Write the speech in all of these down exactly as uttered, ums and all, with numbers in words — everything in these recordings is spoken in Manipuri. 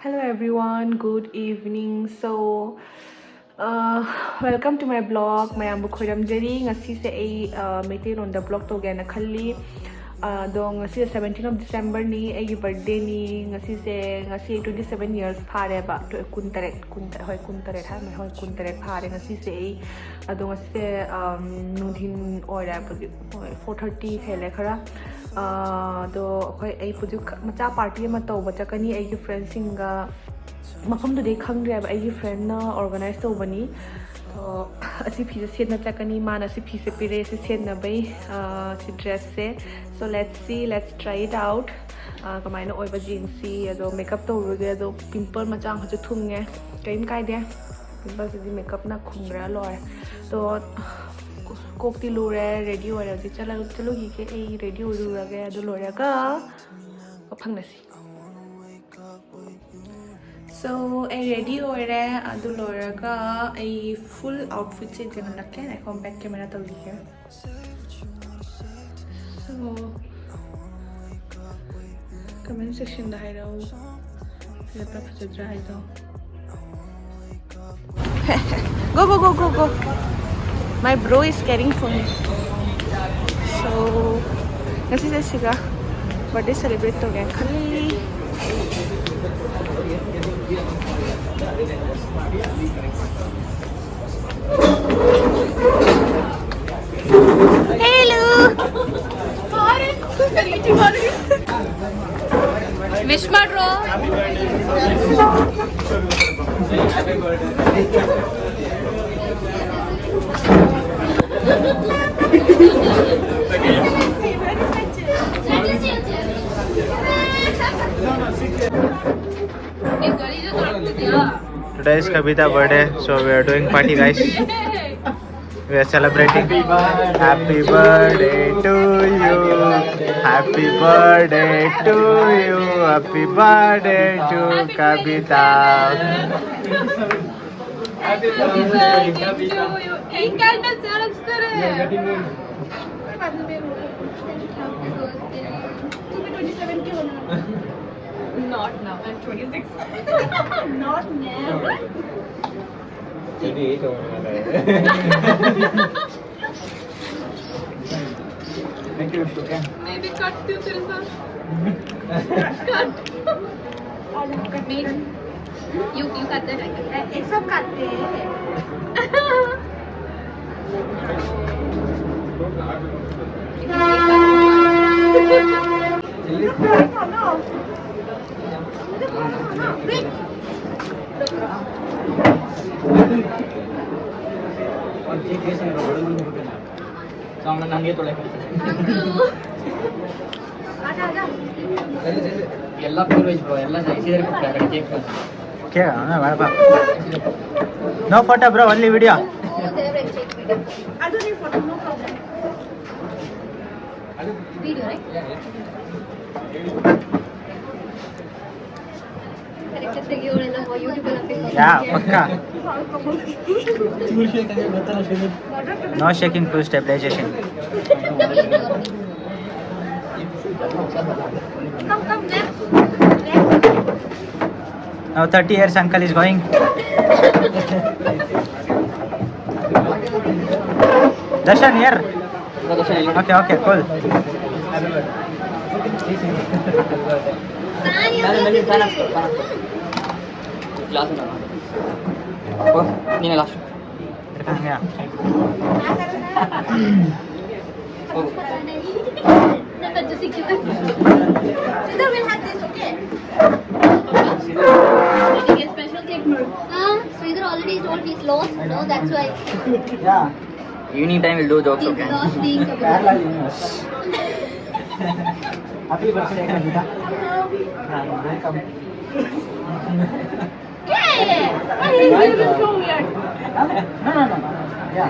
Hello everyone, good evening. So, uh, welcome to my blog. ꯃꯌꯥꯝꯕꯨ ꯈꯣꯏꯔꯝꯖꯔꯤ꯫ ꯉꯁꯤꯁꯦ ꯑꯩ, uh, ꯃꯩꯇꯩꯂꯣꯟꯗ blog ꯇꯧꯒꯦꯅ ꯈꯜꯂꯤ꯫ ꯑꯗꯣ ꯉꯁꯤꯁꯦ seventeenth of December ꯅꯤ, ꯑꯩꯒꯤ birthday ꯅꯤ꯫ ꯉꯁꯤꯁꯦ, ꯉꯁꯤ twenty seven years ꯐꯥꯔꯦꯕ꯫ ꯇ꯭ꯋ-, ꯀꯨꯟꯇꯔꯦꯠ, ꯀꯨꯟ-, ꯍꯣꯏ, ꯀꯨꯟꯇꯔꯦꯠ ꯍꯥꯏꯔꯝꯃꯦ꯫ ꯍꯣꯏ, ꯀꯨꯟꯇꯔꯦꯠ ꯐꯥꯔꯦ ꯉꯁꯤꯁꯦ ꯑꯩ꯫ ꯑꯗꯣ ꯉꯁꯤꯁꯦ, um, ꯅꯨꯡꯊꯤꯟ ꯑꯣꯏꯔꯦ ꯍꯧꯖꯤꯛ꯫ ꯍꯣꯏ, four thirty ꯍꯦꯜꯂꯦ ꯈꯔ꯫ ꯑꯥ, ꯑꯗꯣ ꯑꯩꯈꯣꯏ, ꯑꯩ ꯍꯧꯖꯤꯛ ꯃꯆꯥ party ꯑꯃ ꯇꯧꯕ ꯆꯠꯀꯅꯤ ꯑꯩꯒꯤ friendꯁꯤꯡꯒ꯫ ꯃꯐꯝꯗꯨꯗꯤ ꯑꯩ ꯈꯪꯗ꯭ꯔꯦꯕ, ꯑꯩꯒꯤ friendꯅ organize ꯇꯧꯕꯅꯤ꯫ ꯑꯗꯣ ꯑꯁꯤ ꯐꯤꯁꯦ ꯁꯦꯠꯅ ꯆꯠꯀꯅꯤ꯫ ꯃꯥꯅ ꯁꯤ ꯐꯤꯁꯦ ꯄꯤꯔꯛꯑꯦ, ꯁꯤ ꯁꯦꯠꯅꯕꯩ, ꯑꯥ, ꯁꯤ dressꯁꯦ꯫ So let's see, let's try it out. ꯑꯥ, ꯀꯃꯥꯏꯅ ꯑꯣꯏꯕ ꯌꯦꯡꯁꯤ꯫ ꯑꯗꯣ makeup ꯇꯧꯔꯨꯔꯒꯦ꯫ ꯑꯗꯣ pimple ꯃꯆꯥ ꯑꯃꯈꯛꯁꯨ ꯊꯨꯡꯉꯦ, ꯀꯔꯤꯝ ꯀꯥꯏꯗꯦ꯫ Pimpleꯁꯤꯗꯤ makeupꯅ ꯈꯨꯝꯈ꯭ꯔ ꯂꯣꯏꯔꯦ꯫ ꯑꯗꯣ ꯀꯣꯛꯇꯤ ꯂꯨꯔꯦ, ready ꯑꯣꯏꯔꯦ꯫ ꯍꯧꯖꯤꯛ ꯆꯠꯂ-, ꯆꯠꯂꯨꯈꯤꯒꯦ꯫ ꯑꯩ ready ꯑꯣꯏꯔꯨꯔꯒꯦ꯫ ꯑꯗꯨ ꯂꯣꯏꯔꯒ ꯐꯪꯅꯁꯤ꯫ So, ꯑꯩ ready ꯑꯣꯏꯔꯦ꯫ ꯑꯗꯨ ꯂꯣꯏꯔꯒ ꯑꯩ full outfitꯁꯦ ꯌꯦꯡꯍꯜꯂꯛꯀꯦ꯫ ꯉꯥꯏꯈꯣ, back camera ꯇꯧꯈꯤꯒꯦ꯫ So, comment sectionꯗ ꯍꯥꯏꯔꯛꯎ, ꯐꯖꯕ꯭ꯔꯥ ꯐꯖꯗ꯭ꯔꯥ ꯍꯥꯏꯗꯣ꯫ Go, go, go, go, go. My bro is caring for me. So, ꯉꯁꯤꯁꯦ ꯁꯤꯒ birthday celebrate ꯇꯧꯒꯦꯅ ꯈꯜꯂꯤ꯫ Hello. Wish ಮಾಡ್ರೋ. Today is Kavita birthday, so we are doing party, guys. We are celebrating. Happy birthday to you. Happy birthday to you. Happy birthday to Kavita. Happy birthday to you. एक candle जला दे रे। तुम्ही twenty seven की होणार? Not now. I'm twenty-six. Not now. Twenty eight होने वाला है। Thank you. मैं भी काटती हूँ तेरे साथ। काट। मैं, you, you cut that, I cut that. सब काटते हैं। ಎಲ್ಲ ಪ್ಯೂರ್ ವೆಜ್ ಬ್ರೋ, ಎಲ್ಲ ಸೈಸಿದ್ರೆ ಕೇಕ್. ಕೇಕ್ ಬೇಡಪ್ಪ. No photo bro, only video. ಅದು ನೀವು photo, no problem. Video, right? Correct ತೆಗಿಯೋಳೆಲ್ಲ YouTube ಅಲ್ಲಿ ಹಾಕ್ಬೇಕು. ಯಾ, ಪಕ್ಕ. No shaking, full stabilization. Come, come, next. Now thirty years uncle is going. Darshan here. Okay, okay, cool. Glass ನೀನು ಲಾಸ್ಟ್. Here come here. ಹೋಗು. Sridhar will have this, okay? Special cake. Ah, Sridhar already told he's lost, no, that's why. Yeah. Evening time will do jokes, okay? Lost being a Parallel universe. Happy birthday, Kavita. Welcome. Yeah, yeah, yeah. Hey, you look so weird. No, no, no, no. Yeah.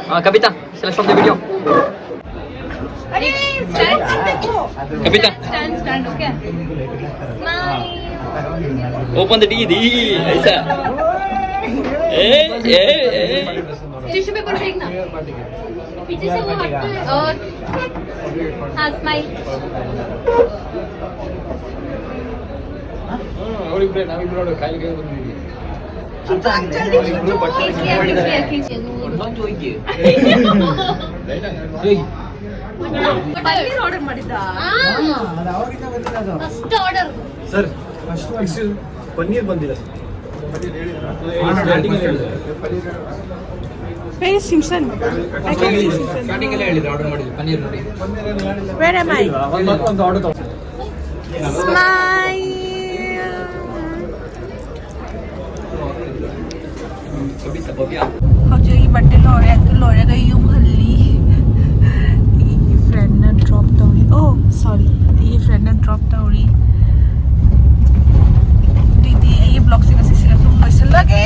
हाँ, कविता, select from the video. अरे, stand, stand, देखो. कविता. Stand, stand, okay. Smile. Open the D D. ऐसा. ए, ए, ए. टिश्यू पेपर फेंकना। पीछे से वो हटता है। और हाँ, स्माइल। ಅವರಿಬ್ಬರೇ ನಾವಿಬ್ಬರು ಕಾಯಿಲೆ ಕೈ ಬಂದಿದ್ದೀವಿ. ಜಲ್ದಿ खींचिए, खींचिए, खींचिए। ಒಂದೊಂದು ಹೋಗಿ. ಪನ್ನೀರ್ ಆರ್ಡರ್ ಮಾಡಿದ್ದ? First order. ಸರ್, ಪನ್ನೀರ್ ಬಂದಿಲ್ಲ. Where is Simpson? I can't see Simpson. Starting ಎಲ್ಲ ಹೇಳಿದ್ರು ಆರ್ಡರ್ ಮಾಡಿದ್ರು ಪನ್ನೀರ್ ನೋಡಿ. Where am I? ಒಂದು ಆರ್ಡರ್ ತಗೋ. Smile. ಬಬಿತಾ, ಬಬಿತಾ. ꯍꯧꯖꯤꯛ ꯑꯩꯒꯤ ꯕꯥꯔꯗꯦ ꯂꯣꯏꯔꯦ, ꯑꯗꯨ ꯂꯣꯏꯔꯒ ꯌꯨꯝ ꯍꯜꯂꯤ꯫ ꯑꯩꯒꯤ ꯐ꯭ꯔꯦꯟꯅ ꯗ꯭ꯔꯣꯞ ꯇꯧꯔꯤ꯫ ꯑꯣ, ꯁꯣꯔꯤ, ꯑꯩꯒꯤ ꯐ꯭ꯔꯦꯟꯅ ꯗ꯭ꯔꯣꯞ ꯇꯧꯔꯤ꯫ ꯑꯗꯨꯏꯗꯤ ꯑꯩꯒꯤ ꯕ꯭ꯂꯣꯒꯁꯦ ꯉꯁꯤꯁꯤꯒ ꯁꯨꯝ ꯂꯣꯏꯁꯤꯜꯂꯒꯦ꯫